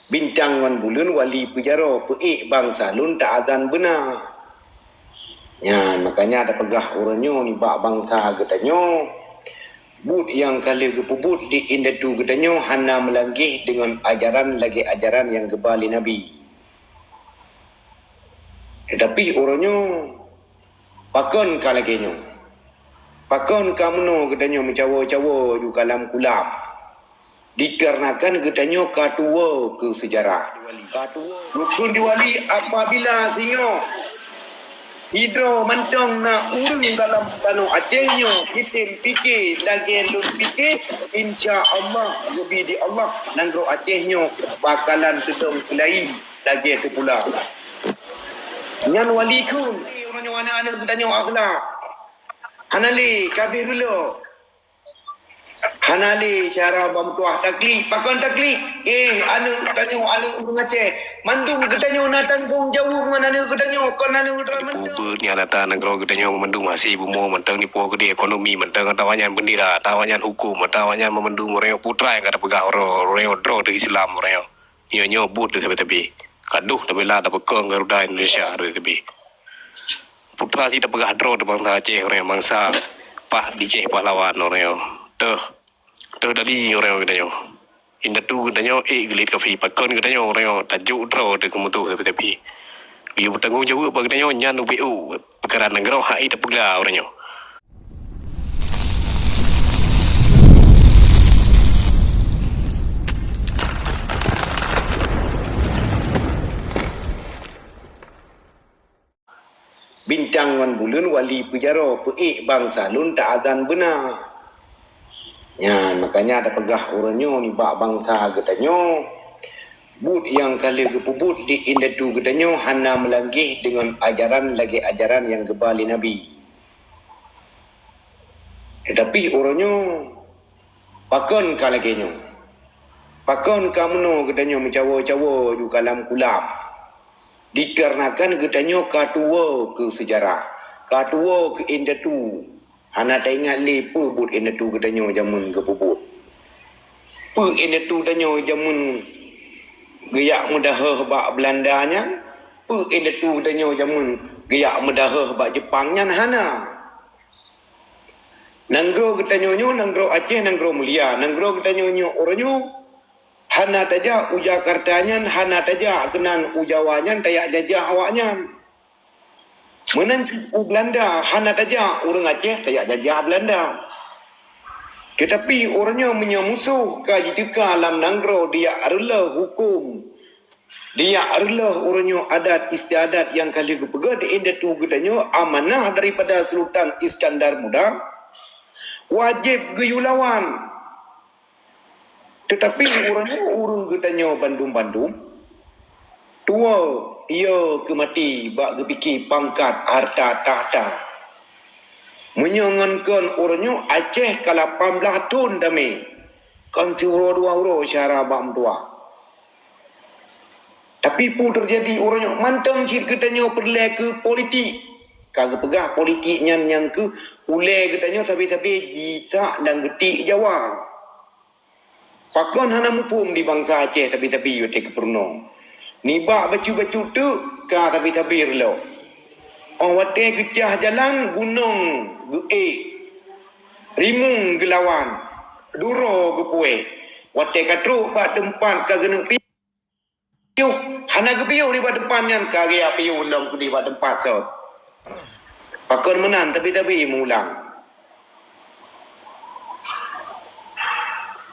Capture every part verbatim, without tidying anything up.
Bintang ngon buleuen wali peujaroe, peuék bansa lôn ta azan beuna. Nyan, makanya tapeugah uroe nyoe nibak bansa geutanyoe, buet nyang ka lheueh geupeubuet di indatu geutanyoe hana meulangkeh deungon ajaran lagée ajaran nyang geuba lé Nabi. Teutapi uroe nyoe, pakon ka lagée nyoe? Pakon ka meunoe geutanyoe meucawo-cawo ju ka lam kulam? Dikarenakan geutanyoe ka tuwoe keu seujarah. Ka tuwoe. Geukheun di wali apabila singoh sidroe mantong na ureuëng dalam tanoh Aceh nyoe jitem pike lagée lôn pike, insya Allah geubi di Allah nanggroe Aceh nyoe bakalan teudong keulayi lagée teupula. Nyan wali kheun, uroe nyoe aneuëk-aneuëk geutanyoe akhlak. Hana lé kabeh reuloh. Hana lé cara bak meutuah taklik. Pakon taklik? Eh, aneuëk geutanyoe, aneuëk ureuëng Aceh. Mandum geutanyoe na tanggong jaweueb ngon aneuëk geutanyoe, kon aneuëk droe mantong. Peue nyang ata nanggroe geutanyoe mandum hase bumoe mantong, dipo keudeh ekonomi mantong, atawa nyan beundera, atawa nyan huköm, atawa nyan mandum ureuëng putra nyang ka tapeugah uroe, uroe droe teuh Islam uroe nyoe. Nyoe-nyoe buet teuh sabe-sabe. Ka deuh tabila tapeukong Garuda Indonesia teuh sabe. Putra si tapeugah droe teuh bansa Aceh, ureuëng bansa pah bijéh pahlawan ureuëng nyoe. Teuh, teuh dali ureuëng geutanyoe. Indatu geutanyoe ék geulit kafi, pakon geutanyoe ureuëng nyoe tajok droe teuh keumutoh sabe-sabe. Geuyue beutanggong jaweueb bak geutanyoe nyan ubé u peukara nanggroe hai tapeugla ureuëng nyoe. Bintang ngon buleuen wali peujaroe, peuék bansa lôn ta azan beuna. Nyan, makanya tapeugah uroe nyoe nibak bansa geutanyoe, buet nyang ka lheueh geupeubuet di indatu geutanyoe hana meulangkeh deungon ajaran lagée ajaran nyang geuba lé Nabi. Teutapi uroe nyoe, pakon ka lagée nyoe? Pakon ka meunoe geutanyoe meucawo-cawo ju ka lam kulam? Dikarenakan geutanyoe ka tuwoe keu seujarah, ka tuwoe keu indatu. Hana taingat lé peue buet indatu geutanyoe jameun geupeubuet. Peue indatu tanyoe jameun geujak meudaheueh bak Beulanda nyan? Peue indatu tanyoe jameun geujak meudaheueh bak Jeupang nyan? Hana. Nanggroe geutanyoe nyoe nanggroe Aceh, nanggroe mulia. Nanggroe geutanyoe nyoe uroe nyoe hana tajak u Jakarta nyan, hana tajak keunan u Jawa nyan tajak jajah awaknyan. Meunan cit u Beulanda hana tajak ureuëng Aceh tajak jajah Beulanda. Teutapi uroe nyoe meunyoe musoh ka jiteuka lam nanggroe dijak reuloh huköm, dijak reuloh uroe nyoe adat istiadat nyang ka lheueh geupeugah di indatu geutanyoe amanah daripada Sultan Iskandar Muda, wajéb geuyue lawan. Teutapi uroe nyoe ureuëng geutanyoe bandum-bandum tuwoe, yo keu maté bak geupike pangkat harta takhta. Meunyoe ngon kon uroe nyoe Aceh ka lapan blaih thon damé, kon siuroe dua uroe syara bak meutuah. Tapi peue teujadi uroe nyoe mantong cit geutanyoe peureulée keu politik. Ka geupeugah politik nyan nyang keu ulée geutanyoe sabe-sabe jisak lam geutik Jawa. Pakon hana muphom di bansa Aceh sabe-sabe watée keu peurunoe? Nibak bacut-bacut teuk ka sabe-sabe reuloh. Óh watée geucah jalan gunong geuék, rimueng geulawan, duroe geupuéh. Watée ka trok bak teumpat ka geuneuk pi piôh, hana geupiôh nibak teumpat nyan ka geuyak piôh lom keudeh bak teumpat sot. Pakon meunan tabi-tabi meulang.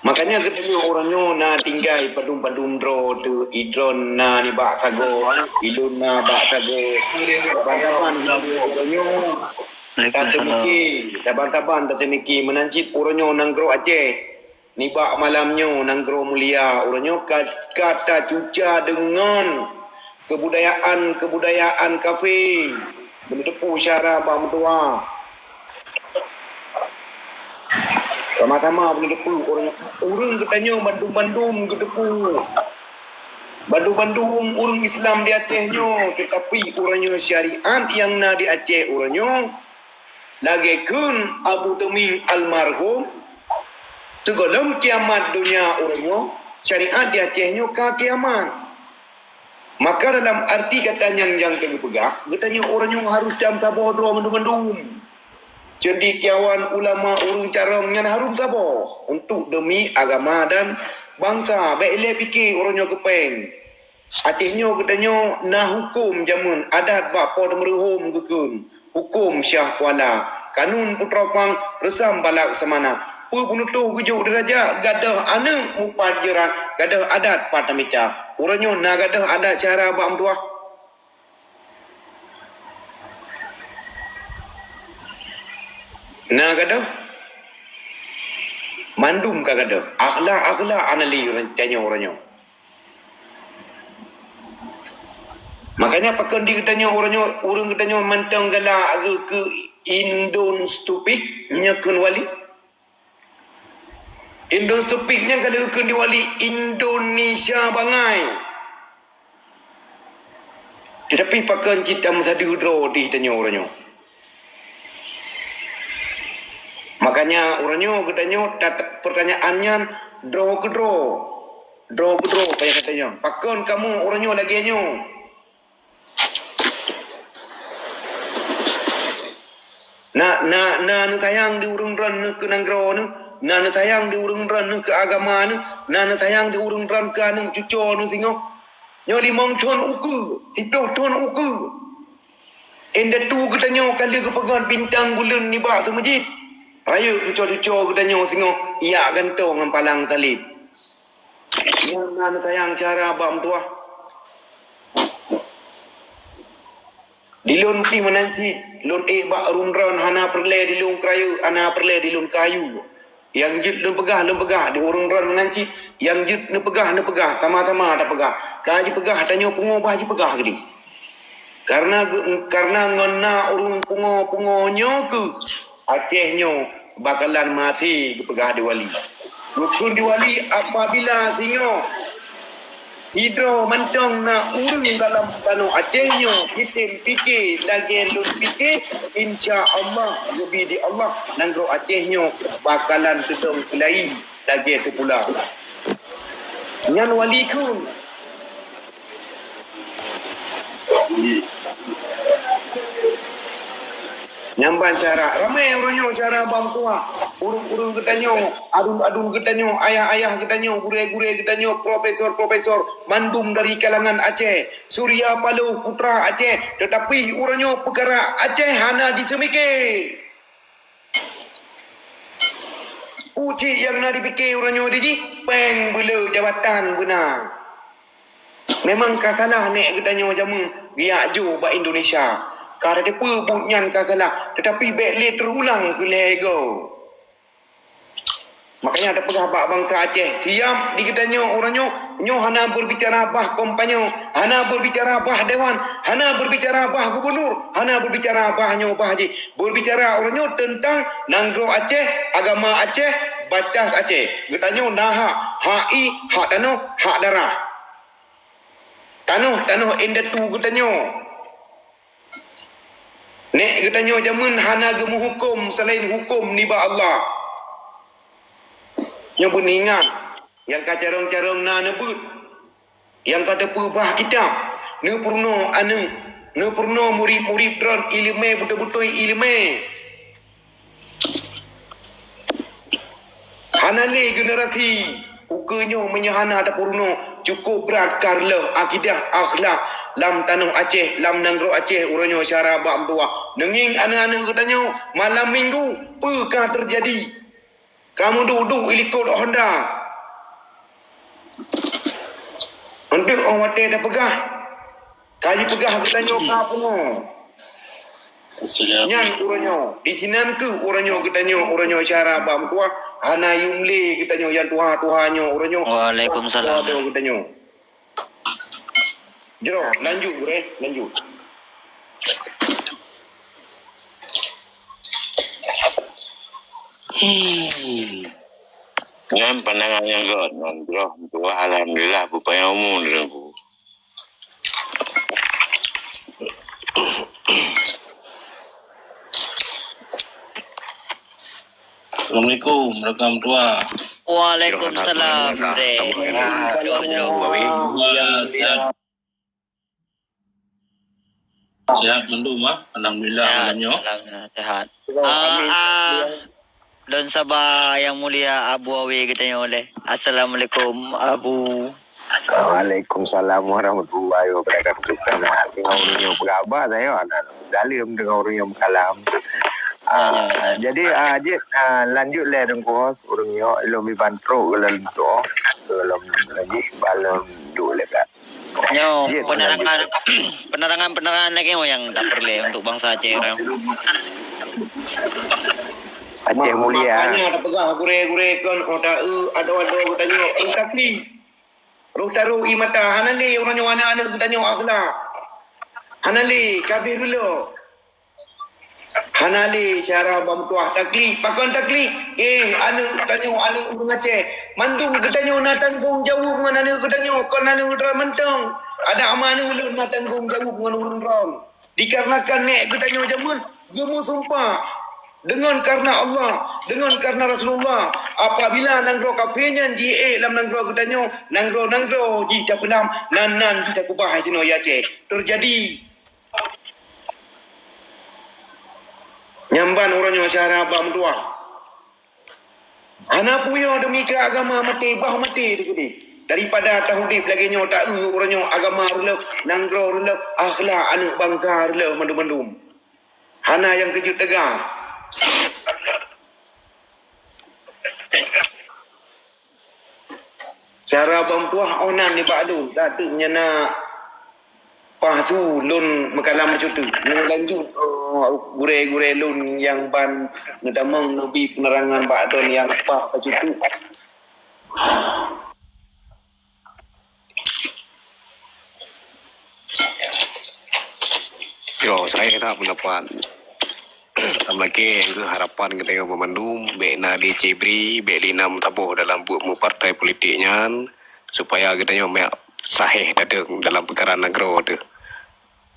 Makanya geutanyoe uroe nyoe na tinggai padum-padum droe teuh, idroe na nibak sagoe, ilôn na bak sagoe. Saban-saban uroe nyoe tateumiki, saban-saban tateumiki meunan cit uroe nyoe nanggroe Aceh. Nibak malam nyoe nanggroe mulia uroe nyoe ka, ka tacuca deungon keubudayaan-keubudayaan kafé. Beuneuteupeu syara bak meutuah. Sama-sama beuneuteupeu uroe nyoe. Ureuëng geutanyoe bandum-bandum geuteupeu. Bandum-bandum ureuëng Islam di Aceh nyoe, teutapi uroe nyoe syariat nyang na di Aceh uroe nyoe lagée kheun Abu Teumim almarhum, sigohlom kiamat donya uroe nyoe, syariat di Aceh nyoe ka kiamat. Maka dalam arti kata nyan nyang ka geupeugah, geutanyoe ureuëng nyoe harôh tam saboh droe mandum-mandum. Cendekiawan, ulama, ureuëng carông nyan harôh saboh untuk demi agama dan bansa. Bék ilée pike ureuëng nyoe keupeng. Aceh nyoe geutanyoe na huköm jameun adat bak Po Teumeureuhom geukheun, huköm Syah Kuala, kanun Putroe Phang, reusam bak Laksamana. Peue peunutoh geujok deurajat gadôh aneuëk mupat jeurat, gadôh adat pat tamita. Uroe nyoe na gadôh adat syara bak meutuwah? Na gadôh? Mandum ka gadôh. Akhlak-akhlak hana lé tanyoe uroe nyoe. Makanya pakon di geutanyoe uroe nyoe, ureuëng geutanyoe mantong galak keu Indon Stupid nyoe kheun wali. Indon Stupid nyan ka lheueh kheun di wali Indonesia bangai. Tetapi pakon cit tameusadeue droe di tanyoe uroe nyoe. Makanya uroe nyoe geutanyoe tat-, pertanyaan nyan droe keudroe. Droe keudroe payah geutanyoe. Pakon kamoe uroe nyoe lagée nyoe? Na, na, na neusayang di ureuëng droeneuh keu nanggroe neuh, na neusayang di ureuëng droeneuh keu agama neuh, na neusayang di ureuëng droeneuh keu aneuëk cucoe neuh singoh. Nyoe limong thon ukeue, siplôh thon ukeue. Indatu geutanyoe ka lheueh geupeugöt bintang buleuen nibak seumeujid. Rayeuk cucoe-cucoe geutanyoe singoh ijak gantoe ngon palang saleb. Nyan na neusayang syara bak meutuwah. Di lôn pih meunan cit, lôn ék bak ureuëng droen hana peureulée di lôn keurayeuk, hana peureulée di lôn keu ayue. Nyang jeuet lôn peugah, lôn peugah di ureuëng droen meunan cit, nyang jeuet neupeugah, neupeugah, sama-sama tapeugah. Ka jipeugah tanyoe pungo bah jipeugah keudeh. Karena ge-, karena ngon na ureuëng pungo-pungo nyoe keuh Aceh nyoe bakalan maté geupeugah di wali. Geukheun di wali apabila singoh sidroe mantong na ureuëng dalam tanoh Aceh nyoe jitem pike lagée lôn pike, insya Allah geubi di Allah nanggroe Aceh nyoe bakalan teudong keulayi lagée teupula. Nyan wali kheun. Nyan ban syara. Ramé ureuëng nyoe syara bak meutuwah. Ureuëng-ureuëng geutanyoe, adun-adun geutanyoe, ayah-ayah geutanyoe, gurée-gurée geutanyoe, profesor-profesor, mandum dari kalangan Aceh. Surya Paloh putra Aceh, tetapi uroe nyoe peukara Aceh hana diseumiké. Uji nyang na dipike uroe nyoe di jih, péng beuleu jabatan beuna. Memang ka salah nék geutanyoe jameun geujak jok bak Indonesia. Ka tateupeue buet nyan ka salah, tetapi bék lé teurulang keu lhée goe. Makanya tapeugah bak bansa Aceh, siab di geutanyoe uroe nyoe, nyoe hana berbicara bah kompanyong, hana berbicara bah dewan, hana berbicara bah gubunur, hana berbicara bah nyoe bah jih. Berbicara uroe nyoe teuntang nanggroe Aceh, agama Aceh, bacas Aceh. Geutanyoe na hak, hak ié, hak tanoh, hak darah. Tanoh-tanoh indatu geutanyoe. Nék geutanyoe jameun hana geumeuhuköm seulaén huköm nibak Allah. Nyoe beuneuingat, nyang ka carông-carông na neubeuet, nyang ka teupeubah kitab, neupeurunoe aneuëk, neupeurunoe murit-murit droen iéleumé beutôi-beutôi iéleumé. Hana lé generasi ukeue nyoe meunyoe hana tapeurunoe, cukup brat ka reuloh akidah akhlak lam tanoh Aceh, lam nanggroe Aceh uroe nyoe syara bak meutuwah. Neungieng aneuëk-aneuëk geutanyoe malam minggu peue ka teujadi. Ka meuduek-duek ilikot Honda. Untuk 'oh watée tapeugah, ka jipeugah geutanyoe ka pungo. Nyan uroe nyoe, di sinan keuh uroe nyoe geutanyoe, uroe nyoe syara bak meutuwah, hana yum lé geutanyoe nyang tuha-tuha nyoe uroe nyoe. Waalaikumsalam. Geutanyoe. Jroh, lanjut, Gurée, lanjut. Hmm. Nyan pandangan nyang göt ngon jroh meutuwah, alhamdulillah, beupanyang umu Teungku. Assalamualaikum, rakan meutuwah. Waalaikumsalam. Sehat mandum, ah. Alhamdulillah, sehat. Ah, ah, lôn saba Yang Mulia Abu Awe geutanyoe lé. Assalamualaikum, Abu. Waalaikumsalam warahmatullahi wabarakatuh. Deungon ureueng nyoe peugah haba, saya aneuk zalim deungon ureueng nyoe meukalam. Ah, jadi, ah, jeuet, ah, lanjut lé Teungku Hos, ureueng nyoe ilôn bi ban trok keu lôn tuoh, keu lôn lagèe ban lôn duek lé kat. Nyoe penerangan, penerangan-penerangan lagèe nyoe nyang tapeureulèe untuk bansa Aceh nyoe. Aceh mulia. Makanya tapeugah gurèe-gurèe kon, oh, ta-, eu, adoe-adoe geutanyoe, oh, sakli. Roh taroh ie mata, hana lé uroe nyoe aneuk-aneuk geutanyoe akhlak. Hana lé, ka abéh reuloh. Hana lé cara bak meutuah taklik. Pakon taklik? Eh, aneuk tanyoe, aneuk ureueng Aceh. Mandum geutanyoe na tanggong jaweueb ngon aneuk geutanyoe, kon aneuk droe mantong. Adak ma aneuk ulôn na tanggong jaweueb ngon ureueng droe. Dikarenakan nèk geutanyoe jameun geumeusumpah deungon kareuna Allah, deungon kareuna Rasulullah, apabila nanggroe kafé nyan jiék lam nanggroe geutanyoe, nanggroe-nanggroe jih tapeulam, nan-nan jih takeubah sinoe i Aceh. Teujadi. Nyan ban uroe nyoe cara bak meutuah. Hana puyoe demi keu agama maté, bah maté teuh keudéh. Daripada taudép lagèe nyoe, ta-eu uroe nyoe agama reuloh, nanggroe reuloh, akhlak aneuk bansa reuloh mandum-mandum. Hana nyang keujeuet teuga. Cara bak meutuah oh nan nibak lôn, ka teuk nyang palsu lôn meukalam bacut teuk. Neulanjut, oh, gurèe-gurèe lôn nyang ban neutamong neubi peunerangan bak droe nyang paih bacut teuk. Yo, saya tak pendapat. Tam lakèe keu harapan geutanyoe banmandum, bèk na dicibri, bèk lé na meusaboh dalam buet meupartai politik nyan, supaya geutanyoe miak sahih tadeung dalam peukara nanggroe teuh.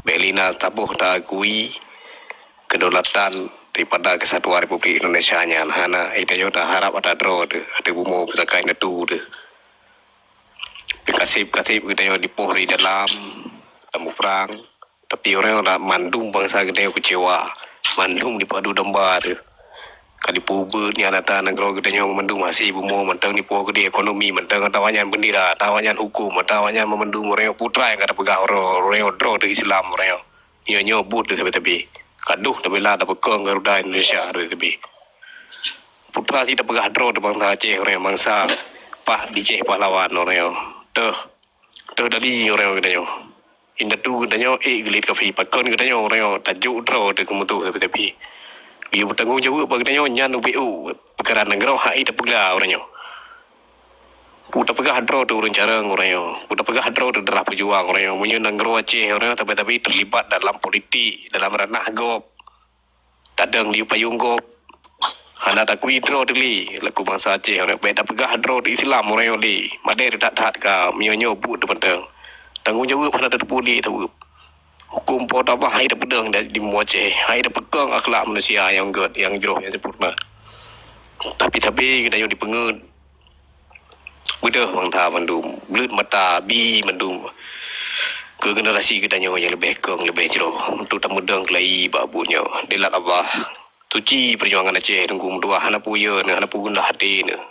Bèk lé na saboh ta-akui kedaulatan daripada kesatuan Republik Indonesia nyan. Hana, geutanyoe taharap ata droe teuh, ata bumoe peusakai natu teuh. Beukaseb-kaseb geutanyoe dipoh di dalam, dalam muprang. Tapi ureueng mandum bansa geutanyoe keucewa, mandum dipadu domba teuh. Ka dipeubeuet nyan ata nanggroe geutanyoe mandum hase bumoe mantong dipoh keudéh ekonomi mantong atawa nyan beundera, atawa nyan huköm, atawa nyan mandum ureueng putra nyang ka tapeugah ureueng droe teuh Islam ureueng. Nyoe-nyoe buet teuh sabe-sabe. Ka deuh tabila tapeukong Garuda Indonesia teuh sabe. Putra si tapeugah droe teuh bansa Aceh ureueng bansa pah bijéh pahlawan ureueng. Teuh. Teuh dali ureueng geutanyoe. Indatu geutanyoe ék geulit kafé pakon geutanyoe ureueng tajok droe teuh keumusoh tapi-tapi. Geuyue beutanggong jaweueb bak geutanyoe nyan ubé u peukara nanggroe hai tapeugah ureueng nyoe. Peue tapeugah droe teuh ureueng carông ureueng nyoe. Peue tapeugah droe teuh darah peujuang ureueng nyoe. Meunyoe nanggroe Aceh ureueng nyoe tapi-tapi teulibat dalam politik, dalam ranah gob. Tadong di payong gob. Hana takui droe teuh lé laku bansa Aceh ureueng. Bèk tapeugah droe teuh Islam ureueng nyoe lé. Madé that-that ka meunyoe nyoe buet teuh mantong. Tanggong jaweueb hana tateupeue lé taweueb. Huköm Po teu Allah hai tapeudong di, di bumoe Aceh, hai tapeukong akhlak manusia nyang gèt, nyang jroh, nyang sempurna. Tapi-tapi geutanyoe dipeungeut. Beudôh bansa mandum, bleuet mata, bi mandum. Keu generasi geutanyoe nyang leubeh kong, leubeh jroh, untuk tameudong keulayi bak buet nyoe. Dilat Allah, suci peujuangan Aceh Teungku meutuah, hana peue yö neuh, hana peue gundah até neuh.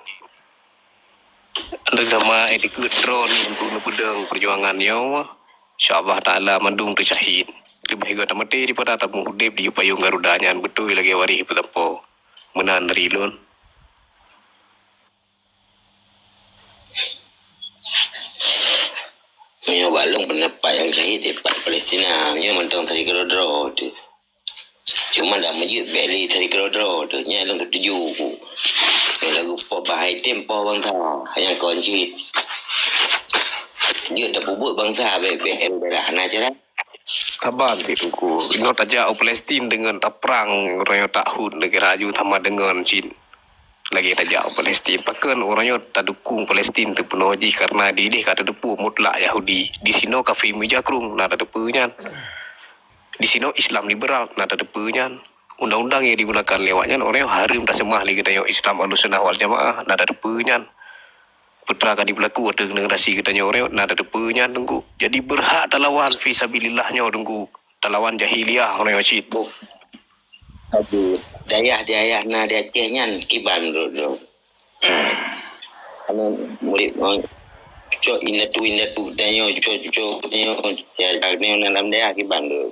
Anda sama eh dikeue droe untuk neupeudong peujuangan nyoe. Insya Allah Taala mandum teusyahid. Leubeh gèt tamaté daripada tameudép di payong Garuda nyan beutôi lagèe waréh peusampoe. Meunan dari lôn. Meunyoe bak lôn peundapat nyang syahid dipat Palestina, meunyoe mantong teuh keudroe-droe teuh. Cuma dak meujeuet bèk lé teuh keudroe-droe teuh, nyan lôn seutuju ku. Meunyoe lagu poh bahai tem poh bansa, nyang kon cit. Jeuet tapeubuet bansa bèk-bèk daerah na cara. Saban cit Teungku. Inoe tajak u Palestin deungon taprang uroe nyoe tahun lagèe laju sama deungon cit. Lagèe tajak u Palestin. Pakon uroe nyoe tadukung Palestin teuh peunoh jih kareuna di idéh ka tateupeue mutlak Yahudi. Di sinoe kafé meujakrong na tateupeue nyan. Di sinoe Islam liberal na tateupeue nyan. undang-undang nyang digunakan lé awak nyan, ureuëng hareuem taseumah lé geutanyoe Islam Ahlussunnah wal Jamaah, na tateupeue nyan. Peue ka jipeulaku ateueh generasi geutanyoe ureuëng, na tateupeue nyan, Teungku. Jadi, beurhak talawan fi sabilillah nyoe, Teungku. Talawan jahiliyah ureuëng nyoe cit. Boh. Aduh, dayah di ayah na di Aceh nyan kiban dulu. Anu, murit mau cok indatu-indatu tanyo, cuco-cuco tanyo, ya, tanyo dalam dayah kiban dulu.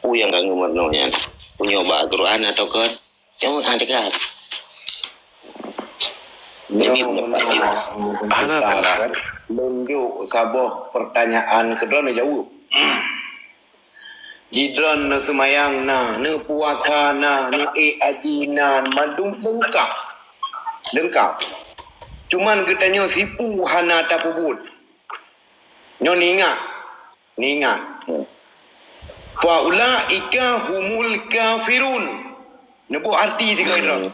Peue nyang ka ngeumeurunoe nyan? Peue nyoe bak Al-Quran atawa kon? Nyoe hana cakap. Jadi, Nyoe pendapat dia. Hana, hana. Lôn jok saboh pertanyaan keu droeneuh jaweueb. Di droeneuh neuseumayang na, neupuasa na, neuék haji na, mandum leungkap. Leungkap. Cuman geutanyoe sipu hana tapeubuet. Nyoe neuingat. Neuingat. Fa ulaika humul kafirun. Neuboh arti sigoe droe.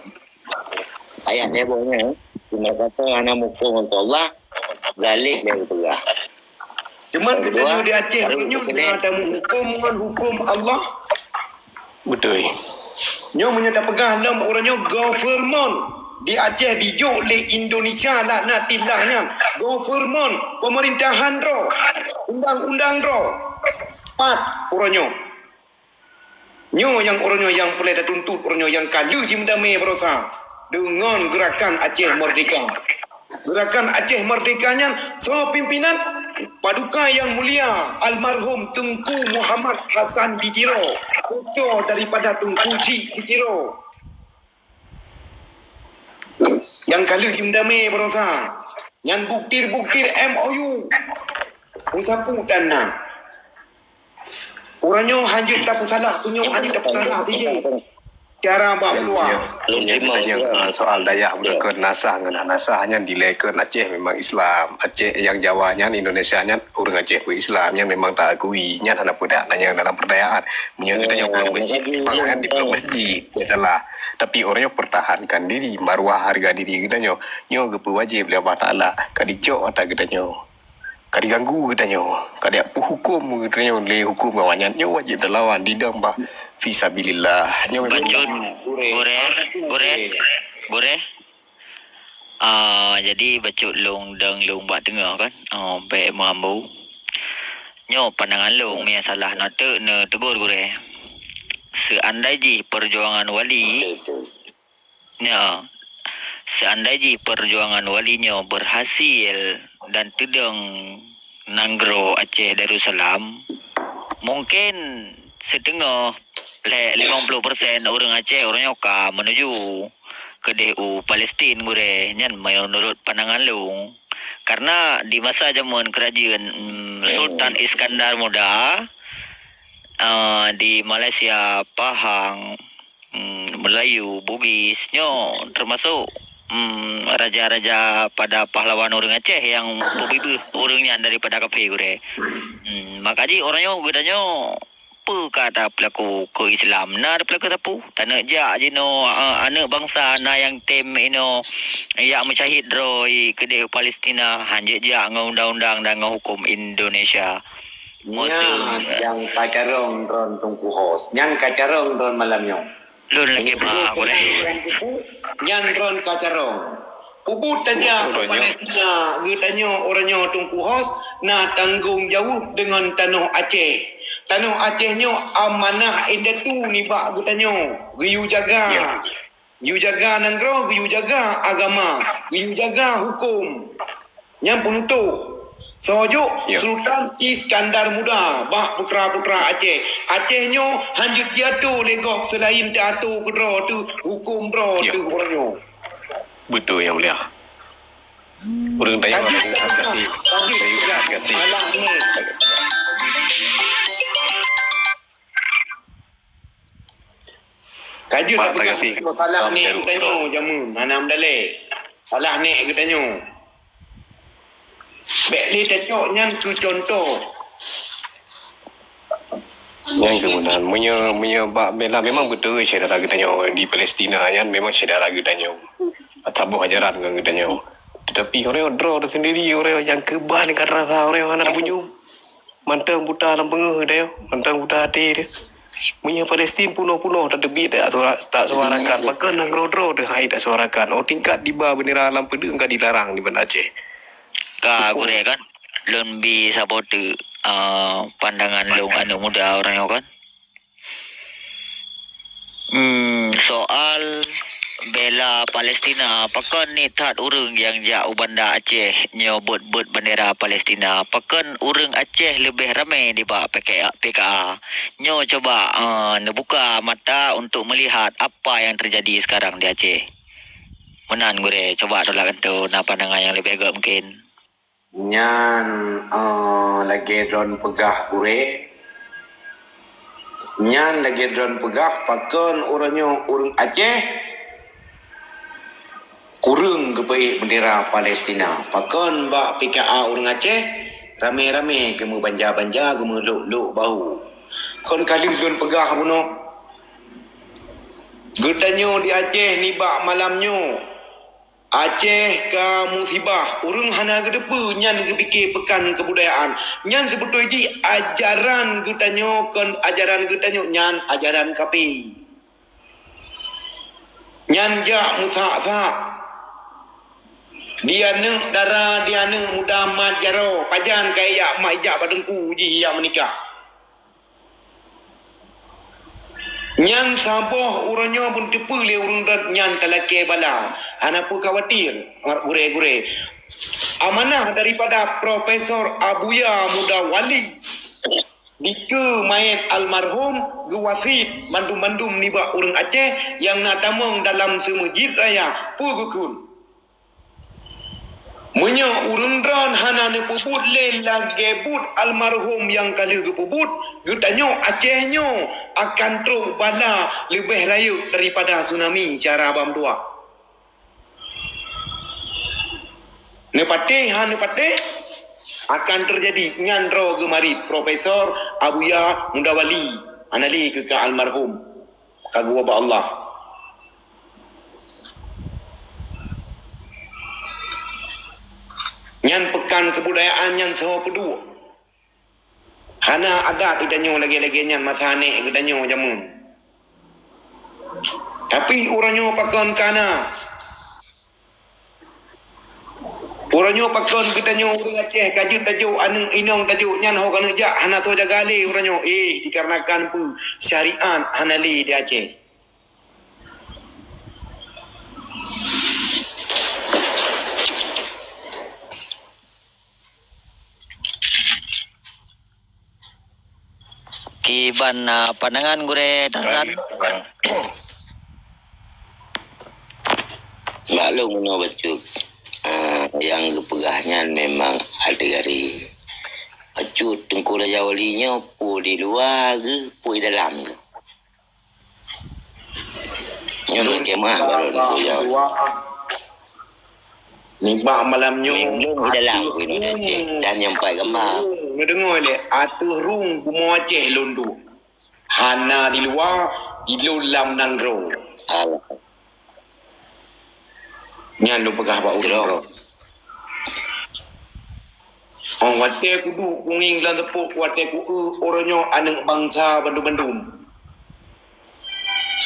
Ayat dia boh nyan, cuma kata hana muphom ngon Allah, galeh lé peugah. Cuma geutanyoe di Aceh nyoe na tamuphom ngon huköm Allah. Beutôi. Nyoe meunyoe tapeugah lom uroe nyoe government di Aceh dijok lé Indonesia laknatillah nyan. Government, pemerintahan droe, undang-undang droe. Pat uroe nyoe. Nyoe nyang uroe nyoe nyang peureulée tatuntut uroe nyoe nyang ka lheueh jimeudamé baroesa deungon Gerakan Aceh Merdeka. Gerakan Aceh Merdeka nyan soe pimpinan? Paduka Yang Mulia Almarhum Teungku Muhammad Hasan di Tiro, cuco daripada Teungku Chik di Tiro. Nyang ka lheueh jimeudamé baroesa. Nyan bukti-bukti M O U. Meusapu tan na. Uroe nyoe hanjeuet tapeusalah, tunyok hanjeuet tapeusalah tijih. Cara bak meuluwa. Nyan, nyan, nyan, ah, soal dayah beudeukeuen nasah ngon hana sah nyan dilée keu Aceh memang Islam. Aceh nyang Jawa nyan, Indonesia nyan, ureuëng Aceh pun Islam nyan memang taakui. Nyan hana peue dak nanya dalam peurdayaan. Meunyoe geutanyoe buet masjid, memang nyan dibuet masjid, nyan salah. Tapi uroe nyoe pertahankan diri, maruah harga diri geutanyoe. Nyoe geupeuwajéb lé Allah Taala, ka dicok ata geutanyoe. Ka diganggu geutanyoe, ka dipehuköm geutanyoe lé huköm awaknyan, nyoe wajéb talawan didong bah fisabilillah. Nyoe memang Bacut, gurée, gurée, gurée. Ah, jadi bacut lôn dong lôn bak teungoh kan. Oh, bék meuhambu. Nyoe pandangan lôn, meunyoe salah na teuk neutegur gurée. Seandai jih perjuangan wali, Ya, seandai jih perjuangan wali nyoe berhasil dan teudong nanggroe Aceh Darussalam, mungkin siteungoh lé limong ploh persen ureuëng Aceh uroe nyoe ka menuju keudeh u Palestin gurée, nyan meunurot pandangan lôn. Karena di masa jameun keurajeuen, mm, Sultan Iskandar Muda, ah, di Malaysia, Pahang, hmm, Melayu, Bugis, nyoe termasuk, hmm, raja-raja pada pahlawan ureuëng Aceh nyang peubeubaih ureuëng nyan daripada kafé gurée. Hmm, maka jih uroe nyoe geutanyoe peue ka tapeulaku keu Islam? Na tapeulaku sapeue? Taneuk jak jinoe, eh, aneuëk bansa na nyang tem inoe jak meusyahid droe keudeh Palestina, hanjeuet jak ngon undang-undang dan ngon huköm Indonesia. Nyan nyang ka carông droen Teungku Hos. Nyan ka carông droen malam nyoe. Lôn lagée ma, boleh. Nyan droen ka carông. Peubuet tajak Palestina geutanyoe uroe nyoe Teungku Hos na tanggong jaweueb deungon tanoh Aceh. Tanoh Aceh nyoe amanah indatu nibak geutanyoe. Geuyue jaga. Ya. Geuyue jaga nanggroe, geuyue jaga agama, geuyue jaga huköm. Nyan peunutôh. Soe jok? Ya. Sultan Iskandar Muda bak putra-putra Aceh. Aceh nyoe hanjeuet jiato lé gob seulain teuato keudroe teuh huköm droe teuh uroe nyoe. Beutôi, Yang Mulia. Ureuëng tayang, terima kasih. Terima kasih. Alah ni. Ka jeuet tapeugah salah nèk geutanyoe jameun, hana meudalée. Salah nèk geutanyoe. Bék lé tacok nyan keu cuntoh. Nyan keuh meunan. Meunyoe, meunyoe bak bela memang beutôi syedara geutanyoe di Palestina nyan memang syedara geutanyoe. Saboh ajaran ngon geutanyoe. Tetapi ureuëng droe teusendiri, ureuëng nyang keuban ka rasa ureuëng hana punyueng. Mantong buta lam beungoh geutanyoe, mantong buta até teuh. Meunyoe Palestin punoh-punoh tateubiet tak suara, tak suarakan, pakon nanggroe droe teuh hai tak suarakan. Oh, tingkat diba bendera lam peudeueng ka dilarang di Banda Aceh. Ka gurée kan, lôn bi saboh teuk, ah, pandangan lôn aneuk muda uroe nyoe kan. Hmm, soal bela Palestina, pakon niet that ureuëng nyang jak u Banda Aceh nyoe beuet-beuet bendera Palestina? Pakon ureuëng Aceh leubeh ramé nibak P K A? Nyoe coba, eh, neubuka mata untuk melihat apa yang terjadi sekarang di Aceh. Meunan gurée, coba tolak gantoe na pandangan nyang leubeh gét mungkin. Nyan, eh, lagée droen peugah gurée. Nyan lagée droen peugah pakon uroe nyoe ureuëng Aceh kureueng geupeuék bendera Palestina. Pakon bak P K A ureuëng Aceh ramé-ramé geumeubanja-banja, geumeulok-lok bahu. Kon ka lheueh lôn peugah bunoe. Geutanyoe di Aceh nibak malam nyoe Aceh ka musibah, ureuëng hana geuteupeue nyan geupike peukan keubudayaan. Nyan seubeutôi jih ajaran geutanyoe kon ajaran geutanyoe, nyan ajaran kape. Nyan jak meusak-sak. Di aneuëk dara, di aneuëk muda mat jaroe, pajan ka ijak mak ijak bak teungku jih ijak meunikah. Nyan saboh uroe nyoe beuteupeue lé ureuëng dat nyan talakée bala. Hana peue khawatir, gurée-gurée. Amanah daripada Profesor Abuya Muda Wali, dikeue manyét almarhum geuwasiet mandum-mandum nibak ureuëng Aceh nyang na tamong dalam seumeujid raya peue geukheun. Meunyoe ureuëng droen hana neupeubuet lé lagée buet almarhum nyang ka lheueh geupeubuet, geutanyoe Aceh nyoe akan trok bala leubeh rayeuk daripada tsunami cara bam dua. Neupatéh hana neupatéh, akan teujadi nyan droe geumarit Profesor Abuya Muda Wali, hana lé keu ka almarhum. Ka geuwoe bak Allah. Nyan peukan keubudayaan nyan soe peuduek. Hana adat geutanyoe lagée-lagée nyan masa aneuk geutanyoe jameun. Tapi uroe nyoe pakon ka na. Uroe nyoe pakon geutanyoe ureuëng Aceh ka jeuet tajok aneuëk inong tajok nyan ho ka neujak hana soe jaga lé uroe nyoe. Eh, dikarenakan peue? Syariat hana lé di Aceh. Kiban, ah, pandangan gurée Tarsan? Maklum meunoe bacut, ah, nyang geupeugah nyan memang adeugari. Bacut Teungku Raja Wali nyoe peue di luwa geuh, peue di dalam geuh. Nyoe lôn kemah baru nunggu jawab. Nibak malam nyoe, memang di dalam ateueh Gunong Aceh dan nyang paih gambar. Neudeungoe lé, ateueh rueng bumoe Aceh lôn duek. Hana di luwa, di lôn lam nanggroe. Alah. Nyan lôn peugah bak ureuëng droe. Óh watée kuduek kungieng lam seupôt, watée ku-eu uroe nyoe aneuëk bansa bandum-bandum.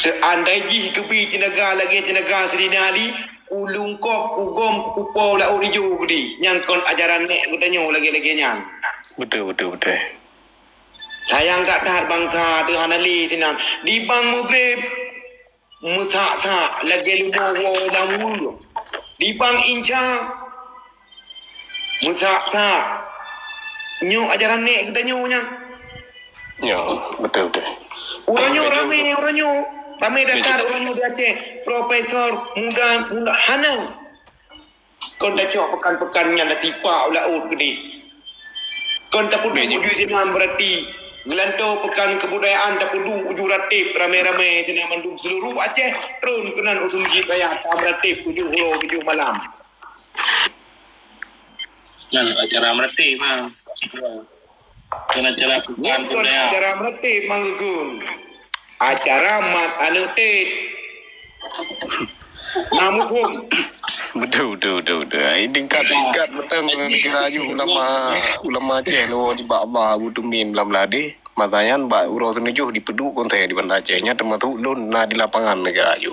Seuandai jih keubi teunaga lagée teunaga Sidina Ali, ulungkop kugom kupo laôt ijo keudeh. Nyan kon ajaran nék geutanyoe lagée-lagée nyan. Beutôi, beutôi, beutôi. Sayang that-that bansa teuh hana lé sinan. Dibang Mugreb, meusak-sak lagée leumo woe lam weue. Dibang Inca, meusak-sak. Nyoe ajaran nék geutanyoe nyan. Ya, beutôi, beutôi. Uroe nyoe ramé, uroe nyoe ramé that-that uroe nyoe di Aceh. Profesor muda, muda hana. Kon tacok peukan-peukan nyan tatipak u laôt keudeh. Kon tapeuduek uju sinan, beurati geulantoe peukan keubudayaan tapeuduek uju rateb ramé-ramé sinan mandum seuluruh Aceh tron keunan u Seumeujid Raya tameuratéb tujoh uroe tujoh malam. Nyan acara meuratéb, ha. Kon acara peukan budaya. Acara meuratéb, Mang Geugun. Acara mat aneuëk tet. Na muphom. Beutôi, beutôi, beutôi, beutôi. Ai tingkat-tingkat beutôi kira aju ulama, ulama Aceh lôn nibak Allah Abu Tumim lam ladeh. Masa nyan bak uroe seuneujôh dipeuduek konser di Banda Aceh. Nyan teumasok lôn na di lapangan lagèe aju.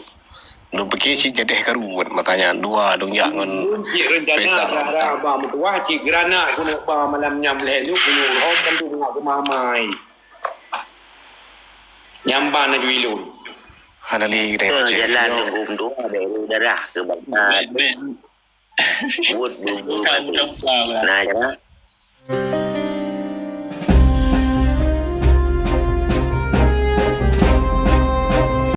Lôn pike cit jadeh karu buet masa nyan. Dua lôn jak ngon Lôn cit rencana Faisal cara Hamzah. Ba meutuah cit granat keuneuk ba malam nyan lhèe nyoe keuneuk rhom bantu bunga keumamai. Nyamban aju ilôn. Hana lé deh Aceh. Jalan Teungku Meutuah, daerah darah keu bangsa. Bèk, bèk. Buet bu-, bu-, Bukan, bukan, bukan. Nah, ya.